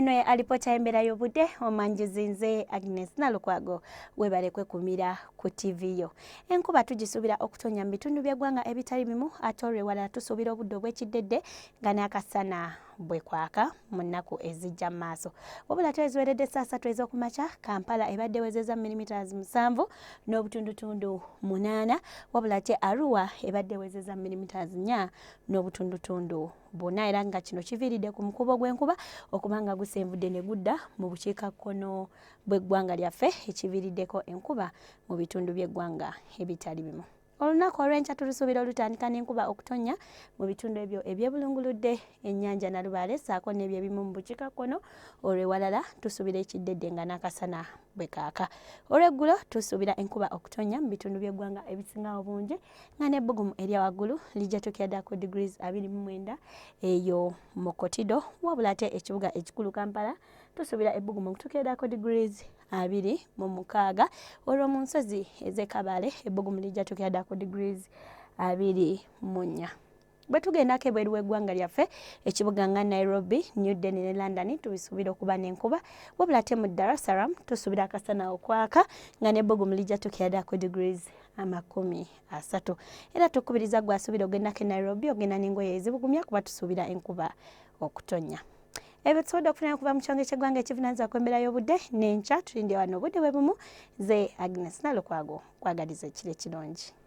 Eno ye alipoota y'embeera y'obudde. Omwanjuzi nze Agnes Nalukwago. Webale kwekumira ku TV yo. Enkuba tugisuubira okutonya mu bitundu by'eggwanga ebitali bimu, ate olwewalala tusuubira obudde obw'ekiddedde nga n'akasana bwe kwaka mu nnaku ezijja mu maaso. Wabula tweziweredde saa 3 ez'okumakya, Kampala ebadde ewezezza millimeters 7.8, wabula ate Arua ebadde ewezezza millimeters 4.4, era nga kino kiviiridde ku mukubo gw'enkuba okuba nga gusenvudde ne gudda mu bukiikakkono bw'eggwanga lyaffe, ekiviiriddeko enkuba mu bitundu by'eggwanga ebitali bimu. Olunaku olw'enkya tulusuubira olutandika n'enkuba okutonnya mu bitundu ebyo ebyebulunguludde ennyanja Nalubaale ssaako n'ebyo ebimu mu bukiikakkono. Olw'ewalala tusuubira ekiddedde nga n'akasana bwe kaaka. Olw'eggulo tusuubira enkuba okutonnya mu bitundu by'eggwanga ebisinga obungi, nga n'ebbugumu erya waggulu lijja tuukira ddala ku degrees 29 eyo mu Kotido, wabula ate ekibuga ekikulu Kampala tusuubira ebbugumu okutuukira ddala ku degrees 26. Olwo mu nsozi ez'e Kabale ebbugumu lijja tuukira ddala ku degrees 24. Bwe tugendako ebweru w'eggwanga lyaffe, ekibuga nga Nairobi, New Delhi ne London tubisuubira okuba n'enkuba, wabula ate mu Dar es Salaam tusuubira akasana okwaka nga n'ebbugumu lijja tuukira ddala ku degrees 30. Era tukubiriza gwe asuubira ogendako e Nairobi ogenda n'engoye ezibugumya, kuba tusuubira enkuba okutonnya. Ebyo tusobodde okufunayo okuva mu kitongole ky'eggwanga ekivunaanyizibwa ku embeera y'obudde. N'enkya tulindye wano obudde bwe bumu. Ze Agnes Nalukwago, kwagaliza ekiro ekirungi.